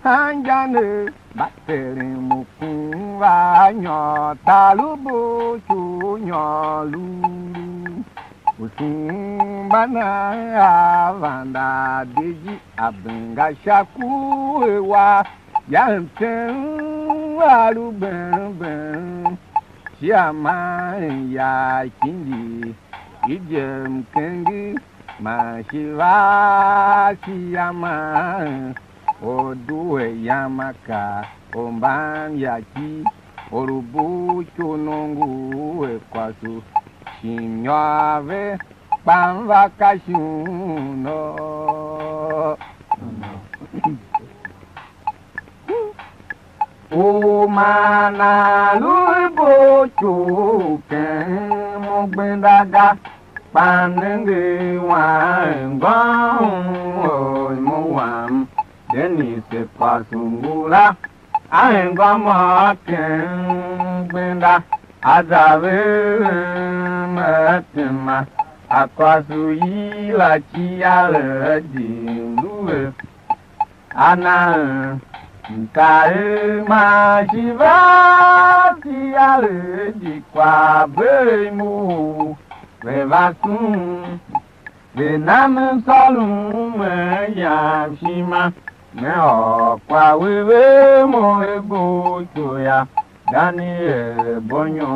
anmgbianev mba teren mkun va nyôr, tar u bo cu u nyôr lulu. Usu mba nan a vanda de ji a benga sha ku e wa, ya mtem a lu bem bem, shi a man ya kindi, i je mkenger, man shi va shi a man, or due yam a kaa, or mban ya ki, or u bugh iko nongo u er kwase u Shin nyôr ve kpa m va ka shon u. U ma nan lu a ibo ken mo gbenda ga, kpa nenge wan ngôôn u mo wam, Denis Kwasungula, a hingwa mô ken gbenda, a za ve eren a tema, a kwase u yila ciaregh di lu ve. A na eren mtaagh man shi va ciaregh di kwagh bee imo, ve va sughun, ve na me msôrom me yam ishima, me ôr kwagh u ve mo a ibo ya, Daniel Bonyo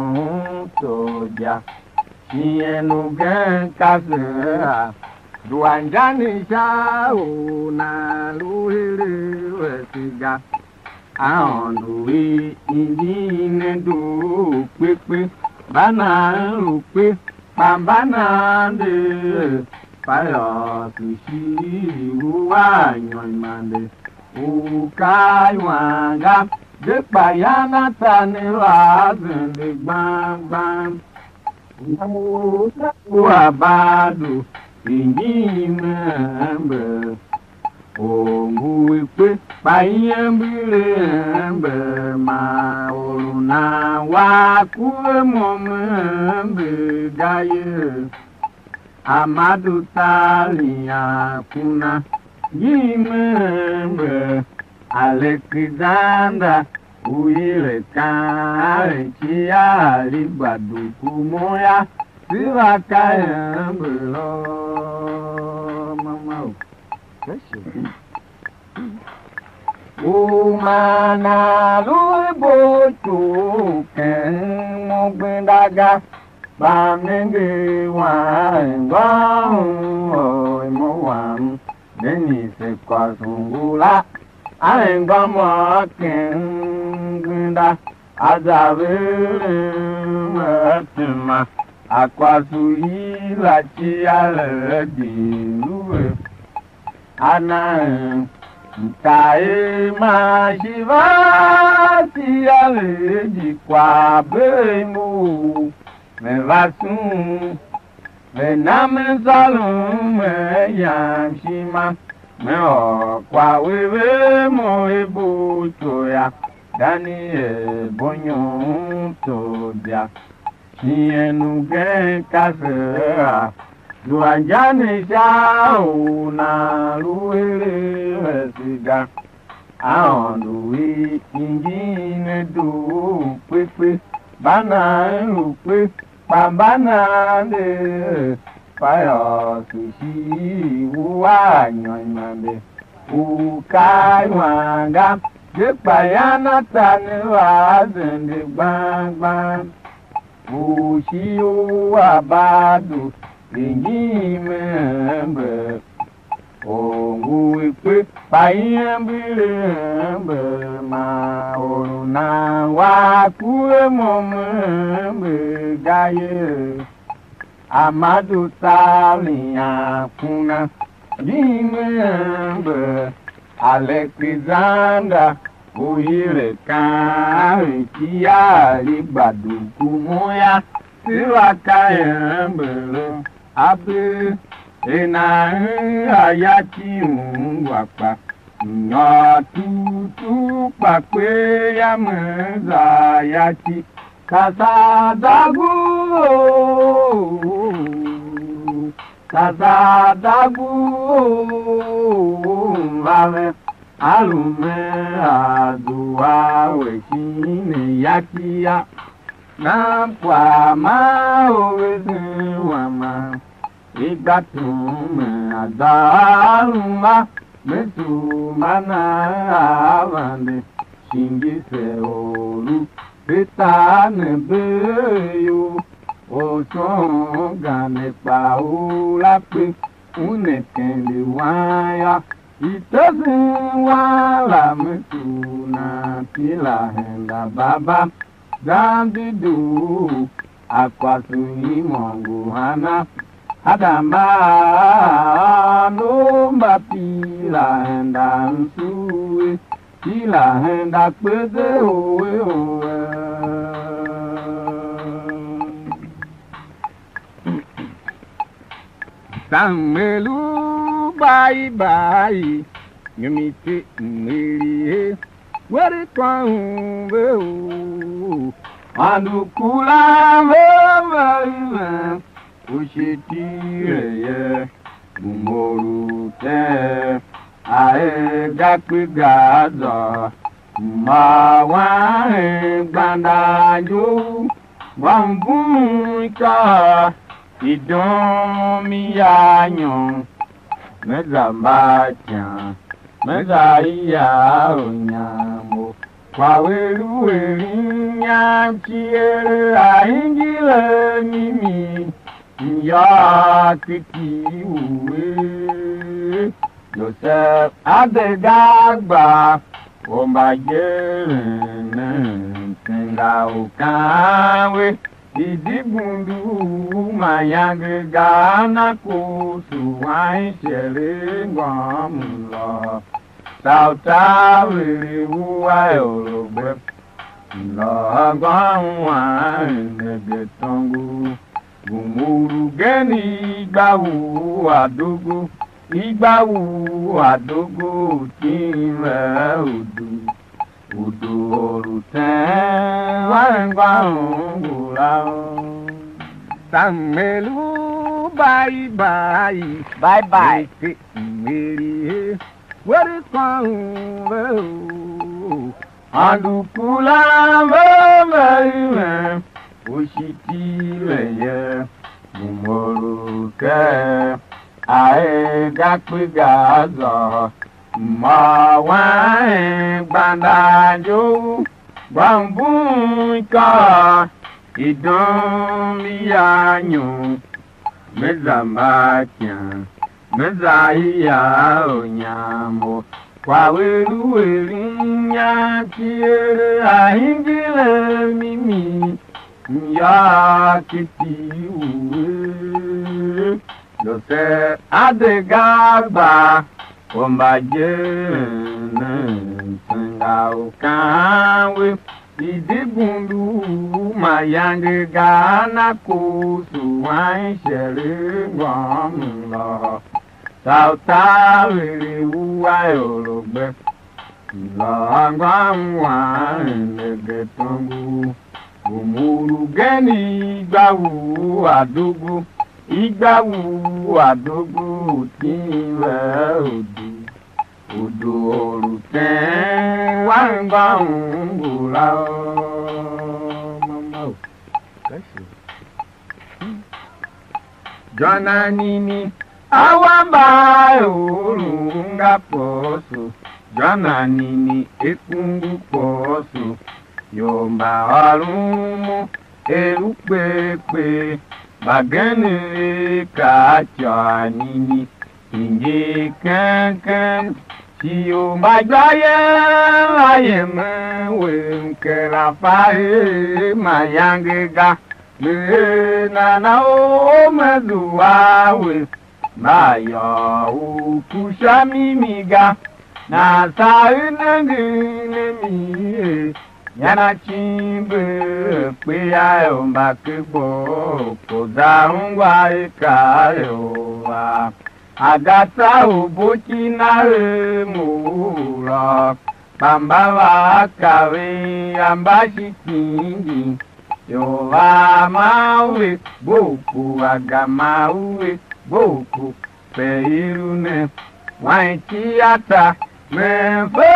Todia. Shighe ugen ka se a zua injô ne sha u nan lu heregh vese ga. Aôndo i injin ne doo kpe kpe, mba nan lu kpe, kpa mba nan de, kpa yôôso shighe u a nyôr imande, u ka iwan ga, de kpa yan a ta ne va zende gbang gbang. Ngu a badu, injim ember, or ngu i kpe, kpa iember ember, man or u nan wa ku a mo ember ga ye. Amadu Talian kuna, ngi me ember, Alexander u yile kan a eren cia a li gba doo ku mo yô, se va ka ember lô, mama o. U ma nan lu a ibo ken mo gbenda ga, kpa m nenge wan ngôôn u mo wam, Denis Kwasungula, a hingwa mô ken gbenda, a za ve eren a tema, a kwase u yila ciaregh di lu ve. A na eren mtaagh man shi va ciaregh di kwagh bee imo, ve va sughun, ve na me msôrom me yam ishima, me ôr kwagh u ve mo a ibo ya, Daniel Bonyo Todia. Shighe ugen ka se a zua injô ne sha u nan lu heregh vese ga. Aôndo i injin ne doo kpe kpe, mba nan lu kpe, kpa mba nan de, kpa yôôso shighe u a nyôr imande, u ka iwan ga, de kpa yan a ta ne va zende gbang gbang. U shi u a badu, injim ember, or ngu i kpe, kpa iember ember, man or u nan wa ku a mo ember ga ye. Amadu Talian kuna, ngi me ember, Alexander u yile kan a eren cia a li gba doo ku mo ya, se va ka ember lô. Ape er nan a ya ki ungwa kpa, nyôr tugh tugh kpa kper yam, me za ya ki. Ka za da gu, ka za da gu, va ve, a lu me a dua we shin ne ya ki ya. Nan kwagh ma u vesen wama, i gba tum a za a lu ma, me sugh ma nan a vande, shingi se or u se tar ne bee iyol, or u sôôn gande kpa u la kpe, u ne kende wan yô, i tesen wan la me tugh nan tila henda baba, zan dedoo, A kwase u imôngo hana? Adam a no mba pila henda msughul, pila henda kpeze owe owe. Samuelu bai bai, nyumite mwili he, were kwan ve o. Andu kura ve ve ve, u shi tile ye, u mour u te, a er ga kpe ga zô, ma wan hen gbanda njo, wa mvum ka, i dom i ya nyom, me za mba ican, me za ya u nyam u kwagh u i lu eren inyam cii er a hingir a mimi, m yôô kpishi u er Yosev a de ga a gba, or mba jeren nen, tsenga u kaan we, i̱ di bundu u mayange ga, a na kusu wan ishere ngôm lôhô, saa u taver u a ior a gbe, lôhô ngôm wan nenge tongo, u mour ugen igba u a dogo, igba u a dogo u tim ve u doo. U doo lu teen anmgbian ngula. Samuelu bai bai, bye bye. Te mwiri he, were kwan ve o. Andu kuran ve ve iven, u shi tile ye, u mour u ke, a er ga kpe ga zô. Mô wan hen gbanda injou, gba mbun ikôr, i dum i ya nyom, me za mba ican, me za i ya u nyam u kwagh u i lu eren inyam cii er a hingir a mimi, m yôô kiti u er. Yosev a de ga a gba, or mba jeren nen, tsenga u kaan we, i̱ di bundu u mayange ga, a na kusu wan ishere ngôm lôhô, saa u taver u a ior a gbe. Lôhô ngôm wan nenge tongo, u mour ugen igba u a dogo, igba u a dogo u tim ve u doo, u doo lu teen wan ngôm ngula o. Mama o. Jônanini, awambaaior nga kposo, jônanini, ekungu kposo, ior mba ôron mo er u kper kper, mbagenev er ka a côr nini, hingir keng keng, shi ior mba igbayem va yemen we, m kera fa er mayange ga. Me er nana u me zua we, mba yôô u ku sha mimi ga, nan saa u nengen a mi er, nyan a cimbe kpe a ior mba ke gboo, ko za ungwa i ka ior a, a ga tsa u bo ki na er mo u lôô, kpa mba va kaven a mba shi tingi. Ior a ma u ve gbo u ku, a gema u ve gbo u ku, pe i lu ne, wan iti a ta, me fe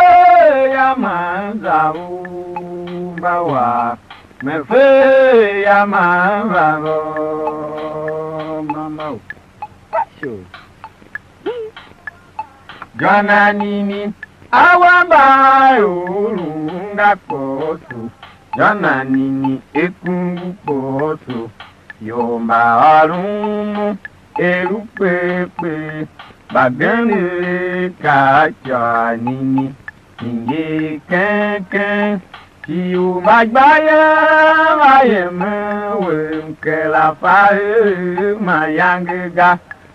ya man za u mba wa, me fe ya man va ro, mama u. Jônanini, awambaaior nga kposo, jônanini, ekungu kposo, ior mba ôron mo er u kper kper, mbagenev er ka a côr nini, hingir keng keng, Shi u mbagbaayev mba yemen we mkera fa er mayange ga,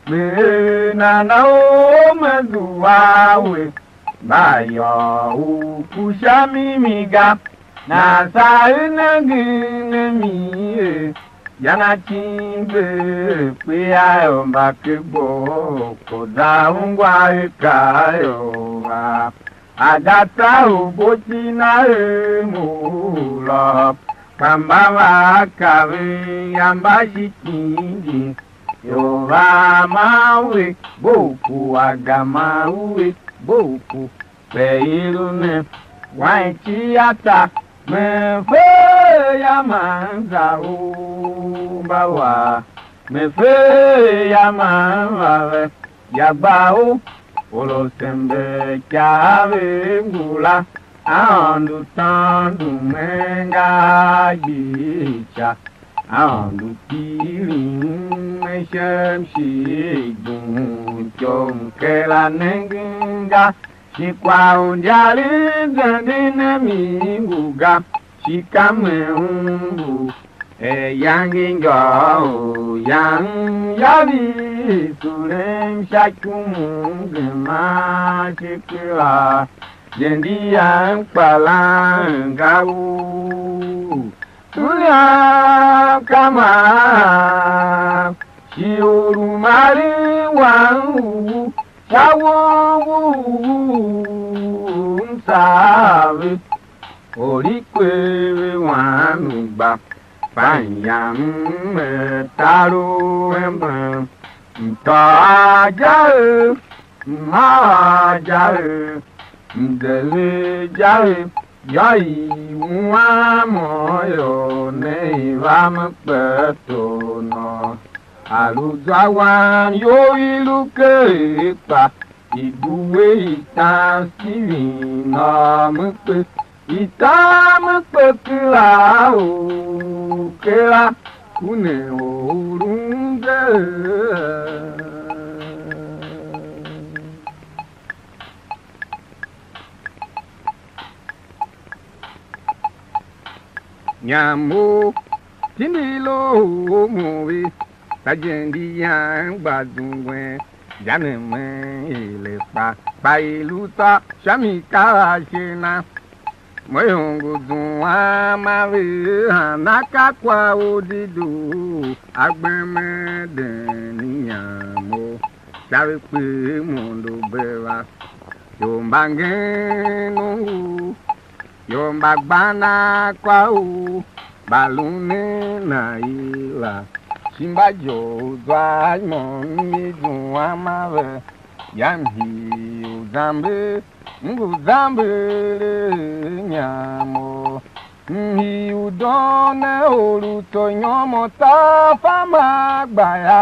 me er nana u me zua we, mba yôô u ku sha mimi ga, nan saa u nengen a mi er, ya na cimbe kpe a ior mba ke gbo, ko za ungwa er ka ior va. A ga ta u bo iti na er mo u lôhô, kpa mba va kaven ya mba shi tindi. Ior va man we, bo u ku a gama u we, bo u ku, kpe i lu ne, wan iti a ta, me fe ya man za u mba wa, me fe ya man va ve. Ya gba u, or u sember ikav i ngula, Aôndo tôndo me nga a gbihi ica, Aôndo kighir me sha mshigh, dum ityom kera nengen ga, shi kwagh u injaregh zenden a mi ngu ga, shi ka me umbu. Ayange ngôu yam, ya vi surem sha ikum u gema shi kera, je ndi yam kpalan ga u, turian ka ma, shi or u maren wan u sha won u m saa ve. Or i kpe ve wan u gba, fa nyam er tar u emben, m tôô a jaegh, m haa a jaegh, m zehe a jaegh, yô, i wuan mo ior ne i va me kpe tor nôô. A lu zwa wan iyol i lu ker kpa i due i tan Steven ôr me kpe, i tan me kpe kera u kera, ku ne or u nge. Nyam u tindi i loho u mo ve, ka je ndi yan gba zungwen, ya ne men ile kpa, kpa i lu tsô sha mi kar ashe na. Mo ior ngu zuan ma ve han, a ka kwagh u dedoo, a gbem eden inyam u sha ve kper mondo be va. Ior mba ngen nongo, ior mba gban a kwagh u mba lun a na i la, shi mba zough zwa a môm i zuan ma ve, ya mhii u zamber, m ngu zamber er inyam u, mhii u doon ne or u tso nyôr mo tar fam a gba yô,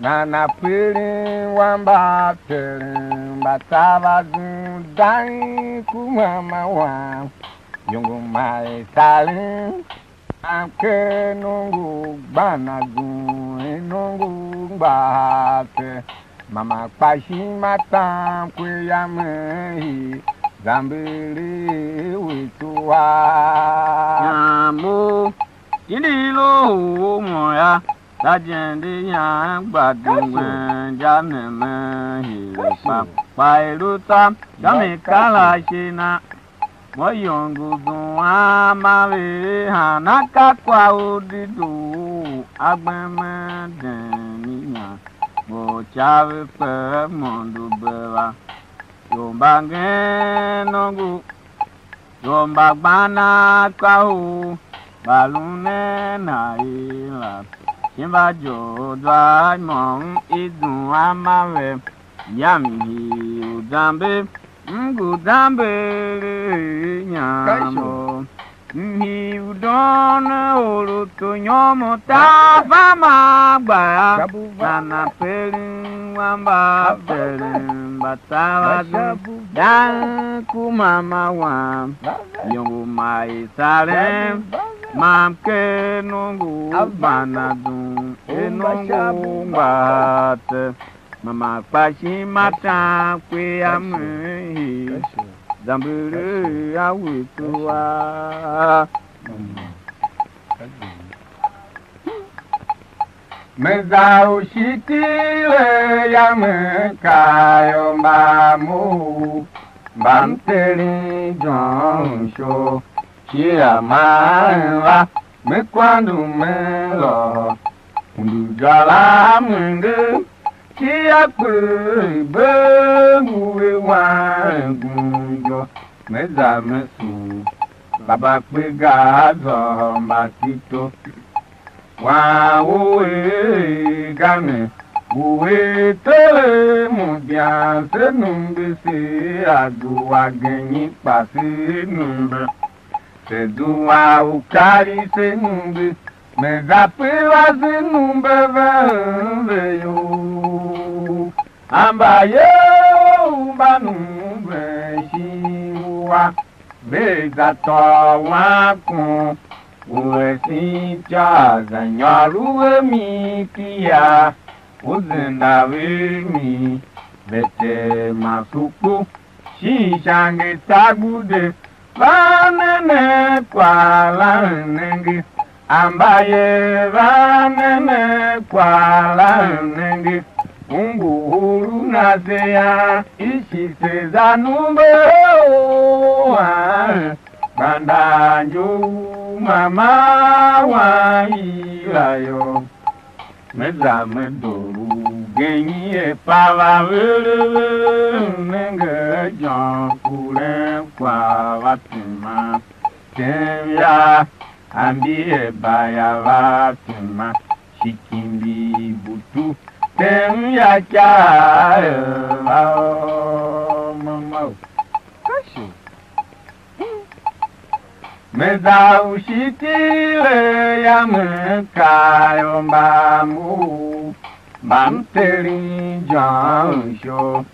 nana peren wan mba teren mba tsa va zun dang ku mama wam, iyongo ma i saren. Am ker nongo gban a zun, nongo mgbaase, mama kpa ishima tam kwe yam i zamber we tsuwa. Nyam u tindi i loho u mo yô, ka je ndi yan gba zungwen, ja nemen hire kpa, kpa i lu tsô, sha mi kar ashe na. Mo ior ngu zuan ma ve han, a ka kwagh u dedoo, a gbem eden inyam, mo ca ve kpe mondo be va. Ior mba ngen nongo, ior mba gban a kwagh u mba lun a na i la, shi mba zough zwa a môm i zuan ma ve, yam hii u zamber, m ngu zamber er inyam u, m hii u doon or u tso nyôr mo tar fam a gba yô, nana peren wan mba peren mba tsa va zun dang ku mama wam, iyongo ma i saren, ma m ker nongo u gban a zun, er nongo u mgbaase. Mama kpa ishima tam kwe yam hii, Zamber a we tua. Me za u shi tile ya me ka yô, mba mo, mba m teren John Show, cia ma va, me kwando me lôhô, undu jôr a menge, cia kpe be ngu ve wan gun jô, me za me sugh, mba mba kpe ga zôhô mba tito. Wan u er ga ne, u er tele mo bian se numbe se a zua genyi kpa se numbe. Se zua u kari se numbe, me za pe va se numbe ven ve yo. Amba ye u mba numben shin ua. Ve za tôô wan kon u esen ityô a za nyôr u a mi ki ya, u zenda ve mi, ve tema sukpu, shin shange tagude, va ne ne kwagh la nenge. Amba ye va ne ne kwagh la nenge, u ngu hurun ase a ishi se za numbe u a kpandanjo u mama wan yila yô. Me za me doo ugen ye pa va vere vere nenge jôn kuren kwagh va tema tem ya. Ambier ba ya va tema, shikimbi butu, tem ya ikav va ôr mama u. Kashi. Me za u shi tile ya me kaa yô, mba mbu, mba m teren John Show,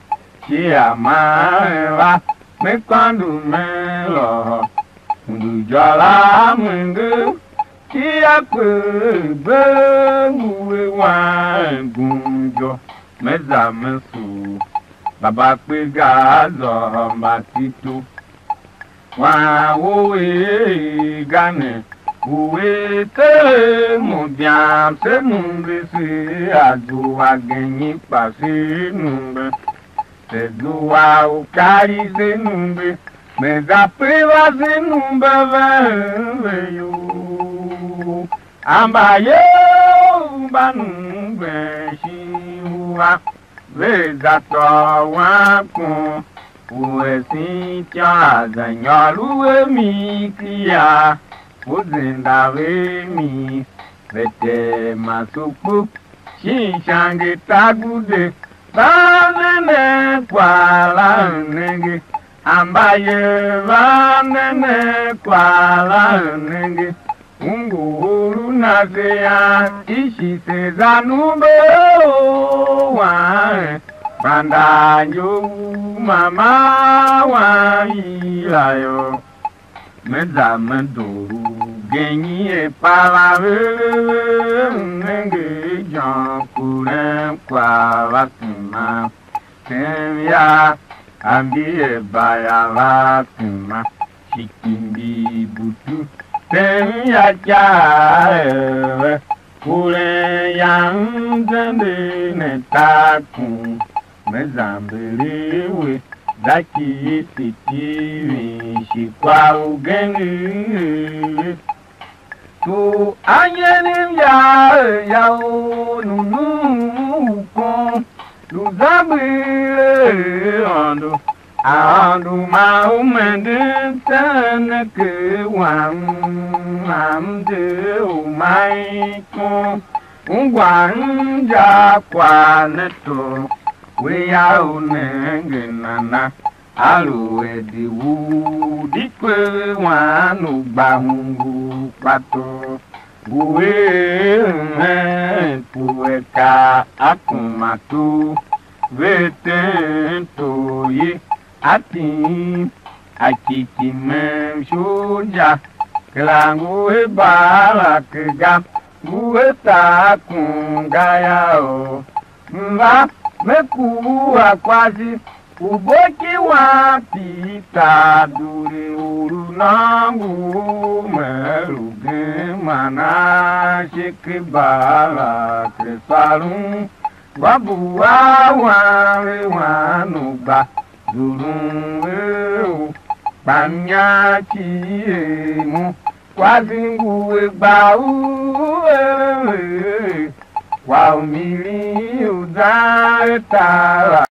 cia ma va, me kôndo me lôhô, undu jôr a menge, cia kpe gbe ngu ve wan gun jô, me za me sugh, mba mba kpe ga zôhô mba tito. Wan u er ga ne, u er tser mo dyam se numbe se a zua genyi kpa se numbe. Se zua u kari se numbe, me za pe va se numbe ven ve iyol. Ambayev mba numben shin ua, ve za tôô wan kon u esen ityô a za nyôr u a mi ki ya, u zenda ve a mi, ve tema sukpu, shin shange tagude, va ne ne kwagh la nenge, ambayev va ne ne kwagh la nenge, u ngu hurun ase a ishi se za numbe wan, kpa nda njo u mama wan yila yô. Me za me doo ugen ye pa va ve, m nenge jôn kuren kwagh va tema. Tem ya ambier ba ya va tema, shikimbi butu. Tem ya ikav eve, kuren yam zende ne tar kun. Me zamber we, za kighir Sitivin shi kwagh ugen. Tu anyenim ya er ya u nunu u kon, lu zamber er Aôndo, Aôndo ma u menden sen ne ker wam, ma m de u ma ikon, ungwa m inja kwagh ne to, we ya u nenge nana? Aluer di u di kper wan u gba hungul kpa to, ngu er hen pue ka a kuma to, ve ten to ye, a tim a kikimen shuja, kera ngu er Barak ga, ngu er tar kun ga yô. Mba me kua kwase, Uboki wan Pita duri u lu nôngo u me lu gen man a shi ken Baala ken sarun, wa bua wan ve wan u gba zulun ve u kpa mnya cii er mo, kwa zingu e gba u, kwa u mirin u zan a tar la.